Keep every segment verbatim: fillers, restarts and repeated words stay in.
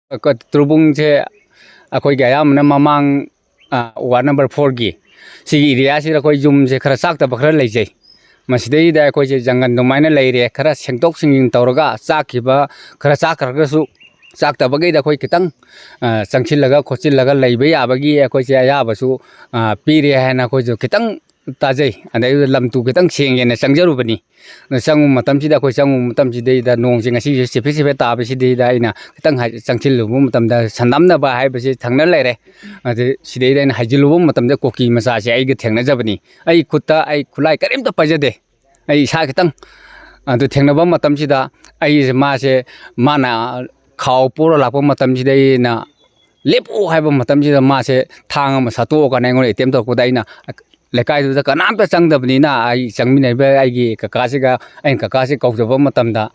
ꯇꯣꯔꯕꯨꯡꯁꯦ ꯑꯩꯈꯣꯏꯒꯤ ꯑꯌꯥꯝꯕꯅ ꯃꯃꯥꯡ, ꯑ, ward number fourꯒꯤ ꯁꯤꯒꯤ areaꯁꯤꯗ ꯑꯩꯈꯣꯏ ꯌꯨꯝꯁꯦ ꯈꯔ ꯆꯥꯛꯇꯕ ꯈꯔ ꯂꯩꯖꯩ꯫ ꯃꯁꯤꯗꯩꯗ ꯑꯩꯈꯣꯏꯁꯦ ꯖꯪꯒꯜ ꯑꯗꯨꯃꯥꯏꯅ ꯂꯩꯔꯦ, ꯈꯔ ꯁꯦꯡꯗꯣꯛ ꯁꯦꯡꯖꯤꯟ ꯇꯧꯔꯒ ꯆꯥꯛꯈꯤꯕ, ꯈꯔ ꯆꯥꯛꯈ꯭ꯔꯒꯁꯨ ꯆꯥꯛꯇꯕꯈꯩꯗ ꯑꯩꯈꯣꯏ ꯈꯤꯇꯪ, ꯑ, ꯆꯪꯁꯤꯜꯂꯒ ꯈꯣꯠꯆꯤꯜꯂꯒ ꯂꯩꯕ ꯌꯥꯕꯒꯤ ꯑꯩꯈꯣꯏꯁꯦ ꯑꯌꯥꯕꯁꯨ, ꯑ, ꯄꯤꯔꯦ ꯍꯥꯏꯅ ꯑꯩꯈꯣꯏꯁꯨ ꯈꯤꯇꯪ ꯇꯥꯖꯩ꯫ ꯑꯗꯩꯗꯨꯗ ꯂꯝ ꯇꯨ ꯈꯤꯇꯪ ꯁꯦꯡꯒꯦꯅ ꯆꯪꯖꯔꯨꯕꯅꯤ꯫ ꯑꯗ ꯆꯪꯉꯨ ꯃꯇꯝꯁꯤꯗ, ꯑꯩꯈꯣꯏ ꯆꯪꯉꯨ ꯃꯇꯝꯁꯤꯗꯩꯗ ꯅꯣꯡꯁꯦ ꯉꯁꯤꯁꯦ ꯆꯤꯐꯦꯠ ꯆꯤꯐꯦꯠ ꯇꯥꯕꯁꯤꯗꯩꯗ ꯑꯩꯅ ꯈꯤꯇꯪ ꯍꯥꯏ-, ꯆꯪꯁꯤꯜꯂꯨꯕ ꯃꯇꯝꯗ ꯁꯟꯗꯥꯝꯅꯕ ꯍꯥꯏꯕꯁꯤ ꯊꯪꯅ ꯂꯩꯔꯦ꯫ ꯑꯗꯨ ꯁꯤꯗꯩꯗ ꯑꯩꯅ ꯍꯥꯏꯖꯤꯜꯂꯨꯕ ꯃꯇꯝꯗ ꯀꯨꯀꯤ ꯃꯆꯥꯁꯦ ꯑꯩꯒ ꯊꯦꯡꯅꯖꯕꯅꯤ꯫ ꯑꯩ ꯈꯨꯠꯇ ꯑꯩ ꯈꯨꯠꯂꯥꯏ ꯀꯔꯤꯝꯇ ꯄꯥꯏꯖꯗꯦ꯫ ꯑꯩ ꯏꯁꯥ ꯈꯤꯇꯪ ꯑꯗꯨ ꯊꯦꯡꯅꯕ ꯃꯇꯝꯁꯤꯗ ꯑꯩꯁꯦ, ꯃꯥꯁꯦ, ꯃꯥꯅ ꯈꯥꯎ ꯄꯨꯔ ꯂꯥꯛꯄ ꯃꯇꯝꯁꯤꯗ ꯑꯩꯅ "ꯂꯦꯞꯄꯣ" ꯍꯥꯏꯕ ꯃꯇꯝꯁꯤꯗ ꯃꯥꯁꯦ ꯊꯥꯡ ꯑꯃ ꯁꯠꯇꯣꯛꯑꯀꯥꯟꯗ ꯑꯩꯉꯣꯟꯗ attempt ꯇꯧꯔꯛꯄꯗ ꯑꯩꯅ ꯂꯩꯀꯥꯏꯗꯨꯗ ꯀꯅꯥꯝꯇ ꯆꯪꯗꯕꯅꯤꯅ ꯑꯩ ꯆꯪꯃꯤꯟꯅꯔꯤꯕ ꯑꯩꯒꯤ ꯀꯀꯥꯁꯤꯒ, ꯑꯩꯅ ꯀꯀꯥꯁꯤ ꯀꯧꯖꯕ ꯃꯇꯝꯗ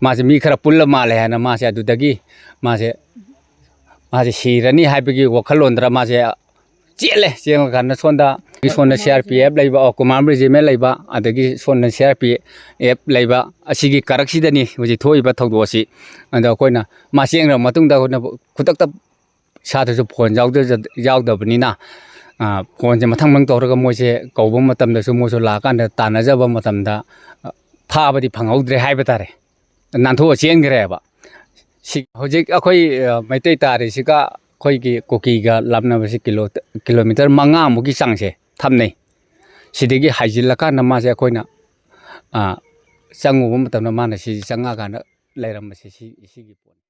ꯃꯥꯁꯦ ꯃꯤ ꯈꯔ ꯄꯨꯜꯂ ꯃꯥꯜꯂꯦ ꯍꯥꯏꯅ ꯃꯥꯁꯦ ꯑꯗꯨꯗꯒꯤ ꯃꯥꯁꯦ, ꯃꯥꯁꯦ ꯁꯤꯔꯅꯤ ꯍꯥꯏꯕꯒꯤ ꯋꯥꯈꯜꯂꯣꯟꯗ ꯃꯥꯁꯦ ꯆꯦꯜꯂꯦ꯫ ꯆꯦꯜꯂꯀꯥꯟꯗ ꯁꯣꯝꯗ, ꯁꯣꯝꯗ C R P F ꯂꯩꯕ, ꯑꯣ, ꯀꯨꯃꯥꯔ regiment ꯂꯩꯕ, ꯑꯗꯒꯤ ꯁꯣꯝꯗ C R P F ꯂꯩꯕ, ꯑꯁꯤꯒꯤ ꯀꯔꯛꯁꯤꯗꯅꯤ ꯍꯧꯖꯤꯛ ꯊꯣꯛꯏꯕ ꯊꯧꯗꯣꯛ ꯑꯁꯤ꯫ ꯑꯗꯣ ꯑꯩꯈꯣꯏꯅ ꯃꯥ ꯆꯦꯟꯈ꯭ꯔꯕ ꯃꯇꯨꯡꯗ ꯑꯩꯈꯣꯏꯅ ꯈꯨꯗꯛꯇ ꯏꯁꯥꯗꯁꯨ ꯐꯣꯟ ꯌꯥꯎꯗ-, ꯌꯥꯎꯗꯕꯅꯤꯅ, ꯑ, ꯐꯣꯟꯁꯦ ꯃꯊꯪ ꯃꯊꯪ ꯇꯧꯔꯒ ꯃꯣꯏꯁꯦ ꯀꯧꯕ ꯃꯇꯝꯗꯁꯨ ꯃꯣꯏꯁꯨ ꯂꯥꯛꯑꯀꯥꯟꯗ ꯇꯥꯟꯅꯖꯕ ꯃꯇꯝꯗ, ꯑ, ꯐꯥꯕꯗꯤ ꯐꯪꯍꯧꯗ꯭ꯔꯦ ꯍꯥꯏꯕ ꯇꯥꯔꯦ꯫ ꯅꯥꯟꯊꯣꯛꯑ ꯆꯦꯟꯈ꯭ꯔꯦꯕ꯫ ꯁꯤ ꯍꯧꯖꯤꯛ ꯑꯩꯈꯣꯏ, ꯑ, ꯃꯩꯇꯩ ꯇꯥꯔꯤꯁꯤꯒ ꯑꯩꯈꯣꯏꯒꯤ ꯀꯨꯀꯤꯒ ꯂꯥꯞꯅꯕꯁꯤ ꯀꯤꯂꯣ-, kilometre ꯃꯉꯥꯃꯨꯛꯀꯤ ꯆꯥꯡꯁꯦ ꯊꯝꯅꯩ꯫ ꯁꯤꯗꯒꯤ ꯍꯥꯏꯖꯤꯜꯂꯀꯥꯟꯗ ꯃꯥꯁꯦ ꯑꯩꯈꯣꯏꯅ, ꯑ, ꯆꯪꯉꯨꯕ ꯃꯇꯝꯗ ꯃꯥꯅ ꯁꯤ ꯆꯪꯉꯛꯑꯀꯥꯟꯗ ꯂꯩꯔꯝꯕꯁꯦ ꯁꯤ, ꯁꯤꯒꯤ ꯄꯣꯠꯅꯤ꯫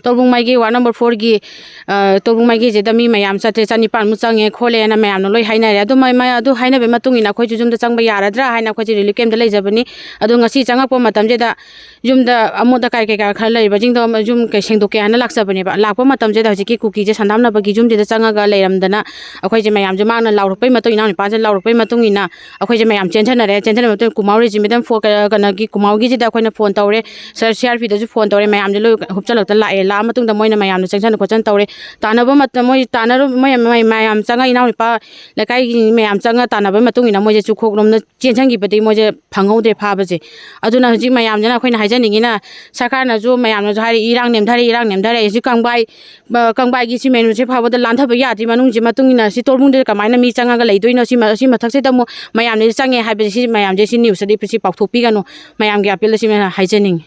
ꯇꯣꯔꯕꯨꯡ ꯃꯥꯏꯒꯤ ward number fourꯒꯤ, ꯑ, ꯇꯣꯔꯕꯨꯡ ꯃꯥꯏꯒꯤꯁꯤꯗ ꯃꯤ ꯃꯌꯥꯝ ꯆꯥꯇ꯭ꯔꯦꯠ ꯆꯅꯤꯄꯥꯟꯃꯨꯛ ꯆꯪꯉꯦ ꯈꯣꯠꯂꯦꯅ ꯃꯌꯥꯝꯅ ꯂꯣꯏ ꯍꯥꯏꯅꯔꯦ꯫ ꯑꯗꯨ ꯃ-, ꯃ-, ꯑꯗꯨ ꯍꯥꯏꯅꯕꯒꯤ ꯃꯇꯨꯡ ꯏꯟꯅ ꯑꯩꯈꯣꯏꯁꯨ ꯌꯨꯝꯗ ꯆꯪꯕ ꯌꯥꯔꯗ꯭ꯔꯥ ꯍꯥꯏꯅ ꯑꯩꯈꯣꯏꯁꯦ relief campꯇ ꯂꯩꯖꯕꯅꯤ꯫ ꯑꯗꯣ ꯉꯁꯤ ꯆꯪꯉꯛꯄ ꯃꯇꯝꯁꯤꯗ ꯌꯨꯝꯗ ꯑꯃꯣꯠ ꯑꯀꯥꯏ ꯀꯩꯀꯥ ꯈꯔ ꯂꯩꯕꯁꯤꯡꯗꯣ ꯌꯨꯝ ꯀꯩ ꯁꯦꯡꯗꯣꯛꯀꯦ ꯍꯥꯏꯅ ꯂꯥꯛꯆꯕꯅꯦꯕ꯫ ꯂꯥꯛꯄ ꯃꯇꯝꯁꯤꯗ ꯍꯧꯖꯤꯛꯀꯤ ꯀꯨꯀꯤꯁꯦ ꯁꯟꯗꯥꯝꯅꯕꯒꯤ ꯌꯨꯝꯁꯤꯗ ꯆꯪꯉꯒ ꯂꯩꯔꯝꯗꯅ ꯑꯩꯈꯣꯏꯁꯦ ꯃꯌꯥꯝꯁꯦ, ꯃꯥꯅ ꯂꯥꯎꯔꯛꯄꯒꯤ ꯃꯇꯨꯡ, ꯏꯅꯥꯎ ꯅꯨꯄꯥꯁꯤꯅ ꯂꯥꯎꯔꯛꯄꯒꯤ ꯃꯇꯨꯡ ꯏꯟꯅ ꯑꯩꯈꯣꯏꯁꯦ ꯃꯌꯥꯝ ꯆꯦꯟꯊꯅꯔꯦ꯫ ꯆꯦꯟꯊꯅꯕ ꯃꯇꯨꯡ ꯀꯨꯃꯥꯔ regiment ꯐꯣ-, ꯀ-, ꯀꯩꯅꯣꯒꯤ ꯀꯨꯃꯥꯔꯒꯤꯁꯤꯗ ꯑꯩꯈꯣꯏꯅ ꯐꯣꯟ ꯇꯧꯔꯦ, ꯁꯥꯔ, C R Pꯗꯁꯨ ꯐꯣꯟ ꯇꯧꯔꯦ, ꯃꯌꯥꯝꯁꯦ ꯂꯣꯏ ꯍꯨꯞꯆꯜꯂꯛꯇꯅ ꯂꯥꯛꯑꯦ꯫ ꯂꯥꯛꯑ ꯃꯇꯨꯡꯗ ꯃꯣꯏꯅ ꯃꯌꯥꯝꯅ ꯆꯪꯁꯟ ꯈꯣꯠꯆꯟ ꯇꯧꯔꯦ꯫ ꯇꯥꯟꯅꯕ ꯃꯇꯝ, ꯃꯣꯏ ꯇꯥꯟꯅꯔꯨ-, ꯃꯣꯏ, ꯃꯣꯏ ꯃꯌꯥꯝ ꯆꯪꯉ, ꯏꯅꯥꯎꯅꯨꯄꯥ ꯂꯩꯀꯥꯏꯒꯤ ꯃꯌꯥꯝ ꯆꯪꯉ ꯇꯥꯟꯅꯕ ꯃꯇꯨꯡ ꯏꯟꯅ ꯃꯣꯏꯁꯦ ꯆꯨꯈꯣꯛꯂꯣꯝꯗ ꯆꯦꯟꯁꯟꯈꯤꯕꯗꯒꯤ ꯃꯣꯏꯁꯦ ꯐꯪꯍꯧꯗ꯭ꯔꯦ ꯐꯥꯕꯁꯦ꯫ ꯑꯗꯨꯅ ꯍꯧꯖꯤꯛ ꯃꯌꯥꯝꯁꯤꯅ ꯑꯩꯈꯣꯏꯅ ꯍꯥꯏꯖꯅꯤꯡꯉꯤꯅ, ꯁꯔꯀꯥꯔꯅꯁꯨ ꯃꯌꯥꯝꯅꯁꯨ ꯍꯥꯏꯔꯤ, "ꯏꯔꯥꯡ ꯅꯦꯝꯊꯔꯦ, ꯏꯔꯥꯡ ꯅꯦꯝꯊꯔꯦ, ꯍꯧꯖꯤꯛ ꯀꯪꯕꯥꯏ, ꯑ, ꯀꯪꯕꯥꯏꯒꯤ ꯁꯤ ꯃꯦꯟ ꯔꯣꯗꯁꯦ ꯐꯥꯎꯕꯗ ꯂꯥꯟꯊꯕ ꯌꯥꯗ꯭ꯔꯤ, ꯃꯅꯨꯡꯁꯤ ꯃꯇꯨꯡ ꯏꯟꯅ ꯁꯤ ꯇꯣꯔꯕꯨꯡꯗ ꯀꯃꯥꯏꯅ ꯃꯤ ꯆꯪꯉꯒ ꯂꯩꯗꯣꯏꯅꯣ? ꯁꯤ ꯃ-, ꯁꯤ ꯃꯊꯛꯁꯤꯗ ꯑꯃꯨꯛ ꯃꯌꯥꯝꯅ ꯆꯪꯉꯦ ꯍꯥꯏꯕꯁꯦ, ꯁꯤ ꯃꯌꯥꯝꯁꯦ ꯁꯤ ꯅ꯭ꯌꯨꯁꯇꯗꯤ ꯁꯤ ꯄꯥꯎꯊꯣꯛꯄꯤꯒꯅꯨ, ꯃꯌꯥꯝꯒꯤ ꯑꯄꯤꯜ ꯑꯁꯤ ꯍꯥꯏꯖꯅꯤꯡꯉꯤ"꯫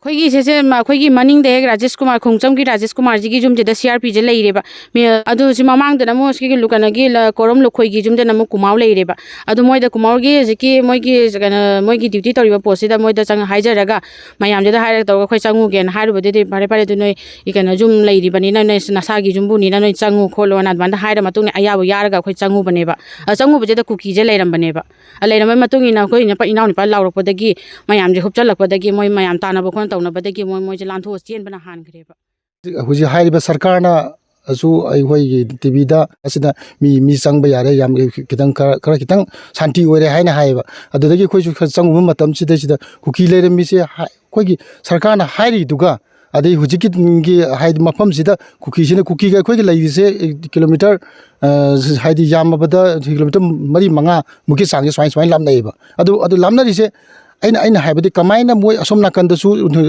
ꯑꯩꯈꯣꯏꯒꯤ ꯁꯤꯁꯦ ꯃ-, ꯑꯩꯈꯣꯏꯒꯤ ꯃꯅꯤꯡꯗ ꯍꯦꯛ ꯔꯥꯖꯦꯁ ꯀꯨꯃꯥꯔ, ꯈꯣꯡꯆꯝꯒꯤ ꯔꯥꯖꯦꯁ ꯀꯨꯃꯥꯔꯁꯤꯒꯤ ꯌꯨꯝꯁꯤꯗ ꯁꯤ ꯑꯥꯔ ꯄꯤꯁꯦ ꯂꯩꯔꯦꯕ꯫ ꯃꯤ-, ꯑꯗꯨ ꯁꯤ ꯃꯃꯥꯡꯗꯅ ꯑꯃꯨꯛ ꯁꯤꯒꯤ ꯂꯨ-, ꯀꯩꯅꯣꯒꯤ ꯂ-, ꯀꯣꯔꯝ ꯂꯨꯈꯣꯏꯒꯤ ꯌꯨꯝꯗꯅ ꯑꯃꯨꯛ ꯀꯨꯃꯥꯎ ꯂꯩꯔꯦꯕ꯫ ꯑꯗꯨ ꯃꯣꯏꯗ ꯀꯨꯃꯥꯎꯒꯤ ꯍꯧꯖꯤꯛꯀꯤ ꯃꯣꯏꯒꯤ ꯀꯩꯅꯣ, ꯃꯣꯏꯒꯤ ꯗ꯭ꯌꯨꯇꯤ ꯇꯧꯔꯤꯕ ꯄꯣꯁꯁꯤꯗ ꯃꯣꯏꯗ ꯆꯪ-, ꯍꯥꯏꯖꯔꯒ ꯃꯌꯥꯝꯁꯤꯗ ꯍꯥꯏꯔꯒ ꯇꯧꯔꯒ ꯑꯩꯈꯣꯏ ꯆꯪꯉꯨꯒꯦꯅ ꯍꯥꯏꯔꯨꯕꯗꯩꯗꯤ, "ꯐꯔꯦ, ꯐꯔꯦ, ꯑꯗꯨ ꯅꯣꯏ ꯀꯩꯅꯣ ꯌꯨꯝ ꯂꯩꯔꯤꯕꯅꯤꯅ ꯅꯣꯏ ꯅꯁꯥꯒꯤ ꯌꯨꯝꯕꯨꯅꯤꯅ ꯅꯣꯏ ꯆꯪꯉꯨ ꯈꯣꯠꯂꯣꯅ" ꯑꯗꯨꯃꯥꯏꯅ ꯍꯥꯏꯔ ꯃꯇꯨꯡꯗ ꯑꯌꯥꯕ ꯌꯥꯔꯒ ꯑꯩꯈꯣꯏ ꯆꯪꯉꯨꯕꯅꯦꯕ꯫ ꯑ, ꯆꯪꯉꯨꯕꯁꯤꯗ ꯀꯨꯀꯤꯁꯦ ꯂꯩꯔꯝꯕꯅꯦꯕ꯫ ꯑ, ꯂꯩꯔꯝꯕ ꯃꯇꯨꯡ ꯏꯟꯅ ꯑꯩꯈꯣꯏ ꯏꯅꯥꯎꯄꯥ ꯂꯥꯎꯔꯛꯄꯗꯒꯤ, ꯃꯌꯥꯝꯁꯦ ꯍꯨꯞꯆꯜꯂꯛꯄꯗꯒꯤ, ꯃꯣꯏ ꯃꯌꯥꯝ ꯇꯥꯟꯅꯕ ꯈꯣꯠꯅ ꯇꯧꯅꯕꯗꯒꯤ ꯃꯣꯏ, ꯃꯣꯏꯁꯦ ꯂꯥꯟꯊꯣꯛꯑ ꯆꯦꯟꯕꯅ ꯍꯥꯟꯈ꯭ꯔꯦꯕ꯫ ꯍꯧꯖꯤꯛ ꯍꯥꯏꯔꯤꯕ ꯁꯔꯀꯥꯔꯅꯁꯨ ꯑꯩꯈꯣꯏꯒꯤ ꯇꯤ ꯚꯤꯗ ꯑꯁꯤꯗ ꯃꯤ, ꯃꯤ ꯆꯪꯕ ꯌꯥꯔꯦ, ꯌꯥꯝ ꯈꯤꯇꯪ ꯈꯔ, ꯈꯔ ꯈꯤꯇꯪ ꯁꯥꯟꯇꯤ ꯑꯣꯏꯔꯦ ꯍꯥꯏꯅ ꯍꯥꯏꯌꯦꯕ꯫ ꯑꯗꯨꯗꯒꯤ ꯑꯩꯈꯣꯏꯁꯨ ꯈꯔ ꯆꯪꯉꯨꯕ ꯃꯇꯝꯁꯤꯗꯩꯁꯤꯗ ꯀꯨꯀꯤ ꯂꯩꯔꯝꯃꯤꯁꯦ ꯍꯥ-, ꯑꯩꯈꯣꯏꯒꯤ ꯁꯔꯀꯥꯔꯅ ꯍꯥꯏꯔꯤꯗꯨꯒ, ꯑꯗꯩ ꯍꯧꯖꯤꯛꯀꯤ ꯍꯥꯏꯗꯤ ꯃꯐꯝꯁꯤꯗ ꯀꯨꯀꯤꯁꯤꯅ, ꯀꯨꯀꯤꯒ ꯑꯩꯈꯣꯏꯒ ꯂꯩꯔꯤꯁꯦ ꯀꯤꯂꯣꯃꯤꯇꯔ, ꯑ, ꯍꯥꯏꯗꯤ ꯌꯥꯝꯃꯕꯗ ꯀꯤꯂꯣꯃꯤꯇꯔ ꯃꯔꯤ ꯃꯉꯥ ꯃꯨꯛꯀꯤ ꯆꯥꯡꯁꯦ ꯁꯨꯃꯥꯏ, ꯁꯨꯃꯥꯏꯅ ꯂꯥꯞꯅꯩꯌꯦꯕ꯫ ꯑꯗꯨ, ꯑꯗꯨ ꯂꯥꯞꯅꯔꯤꯁꯦ ꯑꯩꯅ, ꯑꯩꯅ ꯍꯥꯏꯕꯗꯤ ꯀꯃꯥꯏꯅ ꯃꯣꯏ ꯑꯁꯣꯝ ꯅꯥꯀꯟꯗꯁꯨ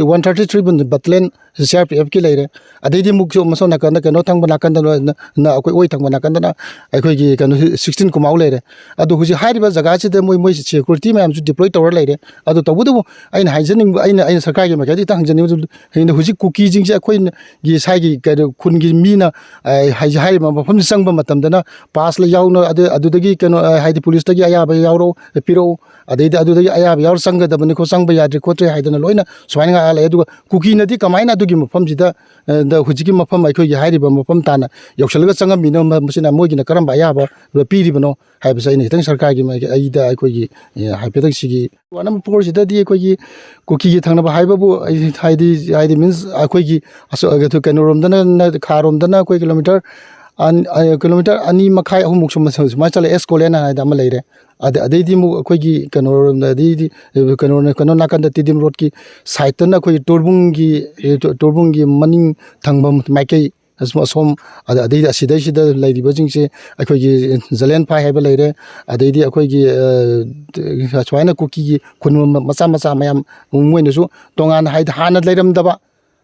one thirty three battalion C R ꯄꯤ ꯑꯦꯐꯀꯤ ꯂꯩꯔꯦ, ꯑꯗꯩꯗꯤ ꯑꯃꯨꯛꯁꯨ ꯃꯁꯣꯝ ꯅꯥꯀꯟꯗ ꯀꯩꯅꯣ ꯊꯪꯕ ꯅꯥꯀꯟꯗ ꯅ-, ꯅ-, ꯑꯩꯈꯣꯏ ꯑꯣꯏ ꯊꯪꯕ ꯅꯥꯀꯟꯗꯅ ꯑꯩꯈꯣꯏꯒꯤ ꯀꯩꯅꯣ ꯁꯤꯛꯁꯇꯤꯟ ꯀꯨꯃꯥꯎ ꯂꯩꯔꯦ꯫ ꯑꯗꯣ ꯍꯧꯖꯤꯛ ꯍꯥꯏꯔꯤꯕ ꯖꯒꯥꯁꯤꯗ ꯃꯣꯏ, ꯃꯣꯏ ꯁꯦꯀ꯭ꯌꯨꯔꯤꯇꯤ ꯃꯌꯥꯝꯁꯨ ꯗꯤꯄ꯭ꯂꯣꯏ ꯇꯧꯔ ꯂꯩꯔꯦ꯫ ꯑꯗꯣ ꯇꯧꯕꯇꯕꯨ ꯑꯩꯅ ꯍꯥꯏꯖꯅꯤꯡꯕ, ꯑꯩꯅ, ꯑꯩꯅ ꯁꯔꯀꯥꯔꯒꯤ ꯃꯥꯏꯀꯩꯗꯒꯤ ꯈꯤꯇꯪ ꯍꯪꯖꯅꯤꯡꯕꯁꯨ, ꯍꯌꯦꯡ ꯍꯧꯖꯤꯛ ꯀꯨꯀꯤꯁꯤꯡꯁꯦ ꯑꯩꯈꯣꯏꯒꯤ ꯁ꯭ꯋꯥꯏꯒꯤ ꯀꯩꯅꯣ ꯈꯨꯟꯒꯤ ꯃꯤꯅ, ꯑ, ꯍꯥꯏ-, ꯍꯥꯏꯔꯤꯕ ꯃꯐꯝꯁꯤ ꯆꯪꯕ ꯃꯇꯝꯗꯅ ꯄꯥꯁ ꯂꯩ ꯌꯥꯎꯅ, ꯑꯗꯨ, ꯑꯗꯨꯗꯒꯤ ꯀꯩꯅꯣ, ꯑ, ꯍꯥꯏꯗꯤ ꯄꯨꯂꯤꯁꯇꯒꯤ ꯑꯌꯥꯕ ꯌꯥꯎꯔꯣ, ꯄꯤꯔꯛꯎ, ꯑꯗꯩꯗꯤ ꯑꯗꯨꯗꯒꯤ ꯑꯌꯥꯕ ꯌꯥꯎꯔ ꯆꯪꯒꯗꯕꯅꯤꯀꯣ, ꯆꯪꯕ ꯌꯥꯗ꯭ꯔꯤ ꯈꯣꯠꯇ꯭ꯔꯤ ꯍꯥꯏꯗꯅ ꯂꯣꯏꯅ ꯁꯨꯃꯥꯏꯅ ꯉꯥꯡꯉ ꯂꯩ꯫ ꯑꯗꯨꯒ ꯀꯨꯀꯤꯅꯗꯤ ꯀꯃꯥꯏꯅ ꯑꯗꯨꯒꯤ ꯃꯐꯝꯁꯤꯗ, ꯑ, ꯗ ꯍꯧꯖꯤꯛꯀꯤ ꯃꯐꯝ, ꯑꯩꯈꯣꯏꯒꯤ ꯍꯥꯏꯔꯤꯕ ꯃꯐꯝ ꯇꯥꯅ ꯌꯧꯁꯤꯜꯂꯒ ꯆꯪꯉꯝꯃꯤꯅꯣ, ꯃ-, ꯃꯁꯤꯅ ꯃꯣꯏꯒꯤꯅ ꯀꯔꯝꯕ ꯑꯌꯥꯕ ꯄꯤꯔꯤꯕꯅꯣ ꯍꯥꯏꯕꯁꯦ ꯑꯩꯅ ꯈꯤꯇꯪ ꯁꯔꯀꯥꯔꯒꯤ ꯃꯥꯏꯀꯩ-, ꯑꯩꯗ ꯑꯩꯈꯣꯏꯒꯤ, ꯑ, ꯍꯥꯏꯐꯦꯠꯇꯪ ꯁꯤꯒꯤ ꯑꯅꯝꯕ ꯄꯣꯔꯁꯤꯗꯗꯤ ꯑꯩꯈꯣꯏꯒꯤ ꯀꯨꯀꯤꯒꯤ ꯊꯪꯅꯕ ꯍꯥꯏꯕꯕꯨ ꯑꯩ ꯍꯥꯏꯗꯤ, ꯍꯥꯏꯗꯤ ꯃꯤꯟꯁ ꯑꯩꯈꯣꯏꯒꯤ ꯑꯁꯣ-, ꯀꯩꯅꯣꯔꯣꯝꯗꯅ, ꯈꯥꯔꯣꯝꯗꯅ ꯑꯩꯈꯣꯏ ꯀꯤꯂꯣꯃꯤꯇꯔ ꯑꯟ-, ꯑ, ꯀꯤꯂꯣꯃꯤꯇꯔ ꯑꯅꯤ ꯃꯈꯥꯏ, ꯑꯍꯨꯝꯃꯨꯛ ꯁꯨꯝ-, ꯁꯨꯃꯥꯏꯅ ꯆꯠꯂꯦ, ꯑꯦꯁ ꯀꯣꯂꯦꯟ ꯍꯥꯏꯅ ꯑꯃ ꯂꯩꯔꯦ꯫ ꯑꯗ-, ꯑꯗꯩꯗꯤ ꯑꯃꯨꯛ ꯑꯩꯈꯣꯏꯒꯤ ꯀꯩꯅꯣꯔꯣꯝꯗ, ꯑꯗꯩꯗꯤ, ꯑ, ꯀꯩꯅꯣ, ꯀꯩꯅꯣ ꯅꯥꯀꯟꯗ ꯇꯤꯗꯤꯝ ꯔꯣꯗꯀꯤ ꯁꯥꯏꯠꯇꯅ ꯑꯩꯈꯣꯏꯒꯤ ꯇꯣꯔꯕꯨꯡꯒꯤ, ꯑ, ꯇꯣ-, ꯇꯣꯔꯕꯨꯡꯒꯤ ꯃꯅꯤꯡ ꯊꯪꯕ ꯃꯥꯏꯀꯩ, ꯑꯁ-, ꯑꯁꯣꯝ, ꯑꯗ-, ꯑꯗꯩꯗꯤ ꯑꯁꯤꯗꯩꯁꯤꯗ ꯂꯩꯔꯤꯕꯁꯤꯡꯁꯦ ꯑꯩꯈꯣꯏꯒꯤ ꯖꯂꯦꯟ ꯐꯥꯏ ꯍꯥꯏꯕ ꯂꯩꯔꯦ, ꯑꯗꯩꯗꯤ ꯑꯩꯈꯣꯏꯒꯤ, ꯑ, ꯁꯨꯃꯥꯏꯅ ꯀꯨꯀꯤꯒꯤ ꯈꯨꯟ ꯃꯆꯥ ꯃꯆꯥ ꯃꯌꯥꯝ, ꯃꯣꯏꯅꯁꯨ ꯇꯣꯉꯥꯟꯅ ꯍꯥꯏꯗꯤ ꯍꯥꯟꯅ ꯂꯩꯔꯝꯗꯕ,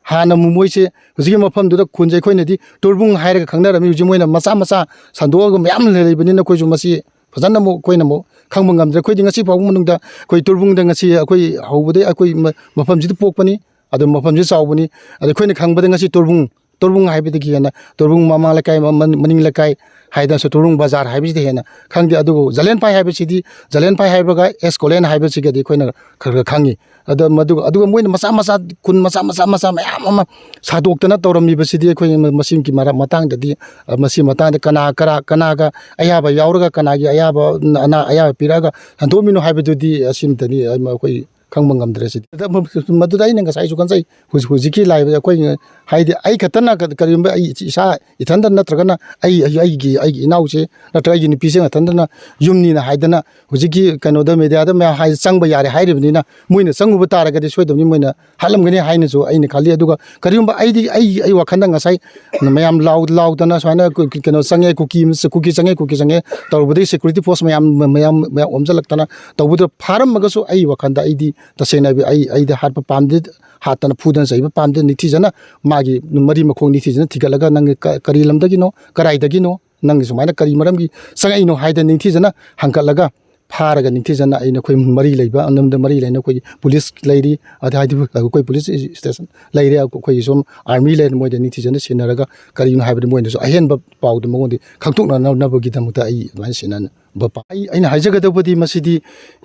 ꯍꯥꯟꯅ ꯃꯣꯏꯁꯦ ꯍꯧꯖꯤꯛꯀꯤ ꯃꯐꯝꯗꯨꯗ ꯈꯨꯟꯁꯦ ꯑꯩꯈꯣꯏꯅꯗꯤ ꯇꯣꯔꯕꯨꯡ ꯍꯥꯏꯔꯒ ꯈꯪꯅꯔꯝꯃꯤ, ꯍꯧꯖꯤꯛ ꯃꯣꯏꯅ ꯃꯆꯥ ꯃꯆꯥ ꯁꯟꯗꯣꯛꯑꯒ ꯃꯌꯥꯝ ꯂꯩꯕꯅꯤꯅ ꯑꯩꯈꯣꯏꯁꯨ ꯃꯁꯤ ꯐꯖꯅ ꯑꯃꯨꯛ ꯑꯩꯈꯣꯏꯅ ꯑꯃꯨꯛ ꯈꯪꯕ ꯉꯝꯗ꯭ꯔꯦ꯫ ꯑꯩꯈꯣꯏꯗꯤ ꯉꯁꯤ ꯐꯥꯎꯕ ꯃꯅꯨꯡꯗ ꯑꯩꯈꯣꯏ ꯇꯣꯔꯕꯨꯡꯗ ꯉꯁꯤ ꯑꯩꯈꯣꯏ ꯍꯧꯕꯗꯩ ꯑꯩꯈꯣꯏ ꯃ-, ꯃꯐꯝꯁꯤꯗ ꯄꯣꯛꯄꯅꯤ, ꯑꯗꯨ ꯃꯐꯝꯁꯤꯗ ꯆꯥꯎꯕꯅꯤ꯫ ꯑꯗ ꯑꯩꯈꯣꯏꯅ ꯈꯪꯕꯗ ꯉꯁꯤ ꯇꯣꯔꯕꯨꯡ, ꯇꯣꯔꯕꯨꯡ ꯍꯥꯏꯕꯗꯒꯤ ꯍꯦꯟꯅ ꯇꯣꯔꯕꯨꯡ ꯃꯃꯥꯡ ꯂꯩꯀꯥꯏ, ꯃ-, ꯃ-, ꯃꯅꯤꯡ ꯂꯩꯀꯥꯏ ꯍꯥꯏꯗꯅꯁꯨ ꯇꯣꯔꯕꯨꯡ ꯕꯖꯥꯔ ꯍꯥꯏꯕꯁꯤꯗ ꯍꯦꯟꯅ ꯈꯪꯗꯦ꯫ ꯑꯗꯨꯕꯨ ꯖꯂꯦꯟ ꯐꯥꯏ ꯍꯥꯏꯕꯁꯤꯗꯤ, ꯖꯂꯦꯟ ꯐꯥꯏ ꯍꯥꯏꯕꯒ ꯑꯦꯁ ꯀꯣꯂꯦꯟ ꯍꯥꯏꯕꯁꯤꯒꯗꯤ ꯑꯩꯈꯣꯏꯅ ꯈꯔ ꯈꯔ ꯈꯪꯉꯤ꯫ ꯑꯗ ꯃꯗꯨꯒ, ꯑꯗꯨꯒ ꯃꯣꯏꯅ ꯃꯆꯥ ꯃꯆꯥ, ꯈꯨꯟ ꯃꯆꯥ ꯃꯆꯥ ꯃꯆꯥ ꯃꯌꯥꯝ ꯑꯃ ꯁꯥꯗꯣꯛꯇꯅ ꯇꯧꯔꯝꯃꯤꯕꯁꯤꯗꯤ ꯑꯩꯈꯣꯏ ꯃꯁꯤꯒꯤ ꯃꯔꯝ ꯃꯇꯥꯡꯗꯗꯤ, ꯑ, ꯃꯁꯤ ꯃꯇꯥꯡꯗ ꯀꯅꯥ, ꯀꯅꯥ, ꯀꯅꯥꯒ ꯑꯌꯥꯕ ꯌꯥꯎꯔꯒ ꯀꯅꯥꯒꯤ ꯑꯌꯥꯕ, ꯑꯅꯥ ꯑꯌꯥꯕ ꯄꯤꯔꯛꯑꯒ ꯍꯟꯗꯣꯛꯑꯝꯃꯤꯅꯣ ꯍꯥꯏꯕꯗꯨꯗꯤ ꯑꯁꯤꯃꯇꯅꯤ ꯑꯩꯈꯣꯏ ꯈꯪꯕ ꯉꯝꯗ꯭ꯔꯦ꯫ ꯁꯤꯗꯤ ꯑꯗ ꯃꯗꯨꯗ ꯑꯩꯅ ꯉꯁꯥꯏꯁꯨ ꯈꯟꯖꯩ, ꯍꯧꯖꯤꯛ, ꯍꯧꯖꯤꯛꯀꯤ ꯂꯥꯛꯏꯕ ꯑꯩꯈꯣꯏ, ꯍꯥꯏꯗꯤ ꯑꯩ ꯈꯛꯇꯅ ꯀ-, ꯀꯔꯤꯒꯨꯝꯕ ꯑꯩ ꯏꯁꯥ ꯏꯊꯟꯗ ꯅꯠꯇ꯭ꯔꯒꯅ ꯑꯩ, ꯑꯩ, ꯑꯩꯒꯤ, ꯑꯩꯒꯤ ꯏꯅꯥꯎꯁꯦ ꯅꯠꯇ꯭ꯔꯒ ꯑꯩꯒꯤ ꯅꯨꯄꯤꯁꯦ ꯃꯊꯟꯇꯅ ꯌꯨꯝꯅꯤꯅ ꯍꯥꯏꯗꯅ ꯍꯧꯖꯤꯛꯀꯤ ꯀꯩꯅꯣꯗ, ꯃꯦꯗꯤꯌꯥꯗ ꯃꯌꯥꯝ ꯍꯥꯏ, ꯆꯪꯕ ꯌꯥꯔꯦ ꯍꯥꯏꯔꯤꯕꯅꯤꯅ, ꯃꯣꯏꯅ ꯆꯪꯉꯨꯕ ꯇꯥꯔꯒꯗꯤ ꯁꯣꯏꯗꯕꯅꯤ ꯃꯣꯏꯅ ꯍꯥꯠꯂꯝꯒꯅꯤ ꯍꯥꯏꯅꯁꯨ ꯑꯩꯅ ꯈꯜꯂꯤ꯫ ꯑꯗꯨꯒ ꯀꯔꯤꯒꯨꯝꯕ ꯑꯩꯗꯤ, ꯑꯩ, ꯑꯩ ꯋꯥꯈꯜꯗ ꯉꯁꯥꯏ ꯃꯌꯥꯝ ꯂꯥꯎ-, ꯂꯥꯎꯗꯅ ꯁꯨꯃꯥꯏꯅ ꯀꯨ-, ꯀꯩꯅꯣ ꯆꯪꯉꯦ, ꯀꯨꯀꯤ, ꯀꯨꯀꯤ ꯆꯪꯉꯦ, ꯀꯨꯀꯤ ꯆꯪꯉꯦ ꯇꯧꯔꯨꯕꯗꯒꯤ security force ꯃꯌꯥꯝ, ꯃꯌꯥꯝ, ꯃꯌꯥꯝ ꯑꯣꯝꯁꯤꯜꯂꯛꯇꯅ ꯇꯧꯕꯗ ꯐꯥꯔꯝꯃꯒꯁꯨ ꯑꯩ ꯋꯥꯈꯜꯗ ꯑꯩꯗꯤ ꯇꯁꯦꯡꯅ ꯑꯩ, ꯑꯩꯗꯤ ꯍꯥꯠꯄ ꯄꯥꯝꯗꯦ, ꯍꯥꯠꯇꯅ ꯐꯨꯗꯅ ꯆꯩꯕ ꯄꯥꯝꯗꯦ꯫ ꯅꯤꯡꯊꯤꯖꯅ ꯃꯥꯒꯤ ꯃꯔꯤ ꯃꯈꯣꯡ ꯅꯤꯡꯊꯤꯖꯅ ꯊꯤꯒꯠꯂꯒ ꯅꯪꯒꯤ ꯀ-, ꯀꯔꯤ ꯂꯝꯗꯒꯤꯅꯣ, ꯀꯗꯥꯏꯗꯒꯤꯅꯣ, ꯅꯪꯒꯤ ꯁꯨꯃꯥꯏꯅ ꯀꯔꯤ ꯃꯔꯝꯒꯤ ꯆꯪꯉꯛꯏꯅꯣ ꯍꯥꯏꯗꯅ ꯅꯤꯡꯊꯤꯖꯅ ꯍꯪꯒꯠꯂꯒ ꯐꯥꯔꯒ ꯅꯤꯡꯊꯤꯖꯅ ꯑꯩꯅ ꯑꯩꯈꯣꯏ ꯃꯔꯤ ꯂꯩꯕ, ꯑꯅꯝꯗ ꯃꯔꯤ ꯂꯩꯅ ꯑꯩꯈꯣꯏꯒꯤ ꯄꯨꯂꯤꯁ ꯂꯩꯔꯤ, ꯑꯗ ꯍꯥꯏꯗꯤ ꯑꯩꯈꯣꯏ ꯄꯨꯂꯤꯁ ꯁ꯭ꯇꯦꯁꯟ ꯂꯩꯔꯦ, ꯑꯩꯈꯣꯏꯒꯤ ꯁꯨꯝ ꯑꯥꯔꯃꯤ ꯂꯩꯔꯦ, ꯃꯣꯏꯗ ꯅꯤꯡꯊꯤꯖꯅ ꯁꯤꯟꯅꯔꯒ ꯀꯔꯤꯒꯤꯅꯣ ꯍꯥꯏꯕꯗꯤ ꯃꯣꯏꯅꯁꯨ ꯑꯍꯦꯟꯕ ꯄꯥꯎꯗꯨ ꯃꯉꯣꯟꯗ ꯈꯪꯗꯣꯛꯅꯅꯕꯒꯤꯗꯃꯛꯇ ꯑꯩ ꯑꯗꯨꯃꯥꯏꯅ ꯁꯤꯟꯅꯕ ꯄꯥꯝ-, ꯑꯩ, ꯑꯩꯅ ꯍꯥꯏꯖꯒꯗꯧꯕꯗꯤ ꯃꯁꯤꯗꯤ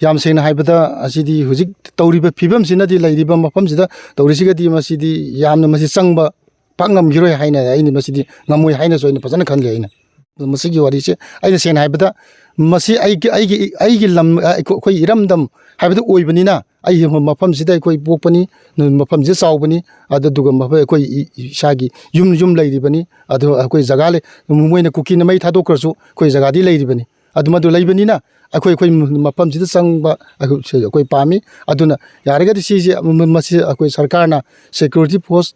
ꯌꯥꯝ ꯁꯦꯡꯅ ꯍꯥꯏꯕꯗ ꯑꯁꯤꯗꯤ ꯍꯧꯖꯤꯛ ꯇꯧꯔꯤꯕ ꯐꯤꯕꯝꯁꯤꯅꯗꯤ ꯂꯩꯔꯤꯕ ꯃꯐꯝꯁꯤꯗ ꯇꯧꯔꯤꯁꯤꯒꯗꯤ ꯃꯁꯤꯗꯤ ꯌꯥꯝꯅ ꯃꯁꯤ ꯆꯪꯕ ꯄꯥꯛ ꯉꯝꯈꯤꯔꯣꯏ ꯍꯥꯏꯅ ꯑꯩꯅ ꯃꯁꯤꯗꯤ ꯉꯝꯃꯣꯏ ꯍꯥꯏꯅꯁꯨ ꯑꯩꯅ ꯐꯖꯅ ꯈꯜꯂꯤ ꯑꯩꯅ꯫ ꯃꯁꯤꯒꯤ ꯋꯥꯔꯤꯁꯦ ꯑꯩꯅ ꯁꯦꯡꯅ ꯍꯥꯏꯕꯗ, ꯃꯁꯤ ꯑꯩꯒꯤ, ꯑꯩꯒꯤ, ꯑꯩꯒꯤ ꯂꯝ, ꯑꯩꯈꯣꯏ, ꯑꯩꯈꯣꯏ ꯏꯔꯝꯗꯝ ꯍꯥꯏꯕꯗꯨ ꯑꯣꯏꯕꯅꯤꯅ, ꯑꯩ ꯃꯐꯝꯁꯤꯗ ꯑꯩꯈꯣꯏ ꯄꯣꯛꯄꯅꯤ, ꯃꯐꯝꯁꯤꯗ ꯆꯥꯎꯕꯅꯤ, ꯑꯗꯨꯗꯨꯒ ꯃꯐꯝ ꯑꯩꯈꯣꯏ ꯏ-, ꯏꯁꯥꯒꯤ ꯌꯨꯝ, ꯌꯨꯝ ꯂꯩꯔꯤꯕꯅꯤ, ꯑꯗꯨ ꯑꯩꯈꯣꯏ ꯖꯒꯥ ꯂꯩ꯫ ꯃꯣꯏꯅ ꯀꯨꯀꯤꯅ ꯃꯩ ꯊꯥꯗꯣꯛꯈ꯭ꯔꯁꯨ ꯑꯩꯈꯣꯏ ꯖꯒꯥꯗꯤ ꯂꯩꯔꯤꯕꯅꯤ꯫ ꯑꯗꯨ ꯃꯗꯨ ꯂꯩꯕꯅꯤꯅ ꯑꯩꯈꯣꯏ, ꯑꯩꯈꯣꯏ ꯃꯐꯝꯁꯤꯗ ꯆꯪꯕ ꯑꯩꯈꯣꯏ, ꯑꯩꯈꯣꯏ ꯄꯥꯝꯃꯤ꯫ ꯑꯗꯨꯅ ꯌꯥꯔꯒꯗꯤ ꯁꯤꯁꯦ, ꯃꯁꯤ ꯑꯩꯈꯣꯏ ꯁꯔꯀꯥꯔꯅ security force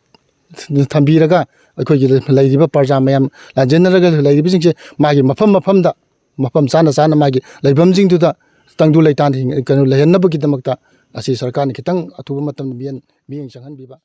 ꯊꯝꯕꯤꯔꯒ ꯑꯩꯈꯣꯏꯒꯤ ꯂꯩꯔꯤꯕ ꯄ꯭ꯔꯖꯥ ꯃꯌꯥꯝ ꯂꯥꯟꯖꯦꯟꯅꯔꯒ ꯂꯩꯔꯤꯕꯁꯤꯡꯁꯦ ꯃꯥꯒꯤ ꯃꯐꯝ ꯃꯐꯝꯗ, ꯃꯐꯝ ꯆꯥꯅ ꯆꯥꯅ ꯃꯥꯒꯤ ꯂꯩꯐꯝꯁꯤꯡꯗꯨꯗ ꯇꯪꯗꯨ ꯂꯩꯇꯥꯟ ꯍꯤꯡ-, ꯀꯩꯅꯣ, ꯂꯩꯍꯟꯅꯕꯒꯤꯗꯃꯛꯇ ꯑꯁꯤ ꯁꯔꯀꯥꯔꯅ ꯈꯤꯇꯪ ꯑꯊꯨꯕ ꯃꯇꯝꯗ ꯃꯤꯠꯌꯦꯡ, ꯃꯤꯠꯌꯦꯡ ꯆꯪꯍꯟꯕꯤꯕ꯫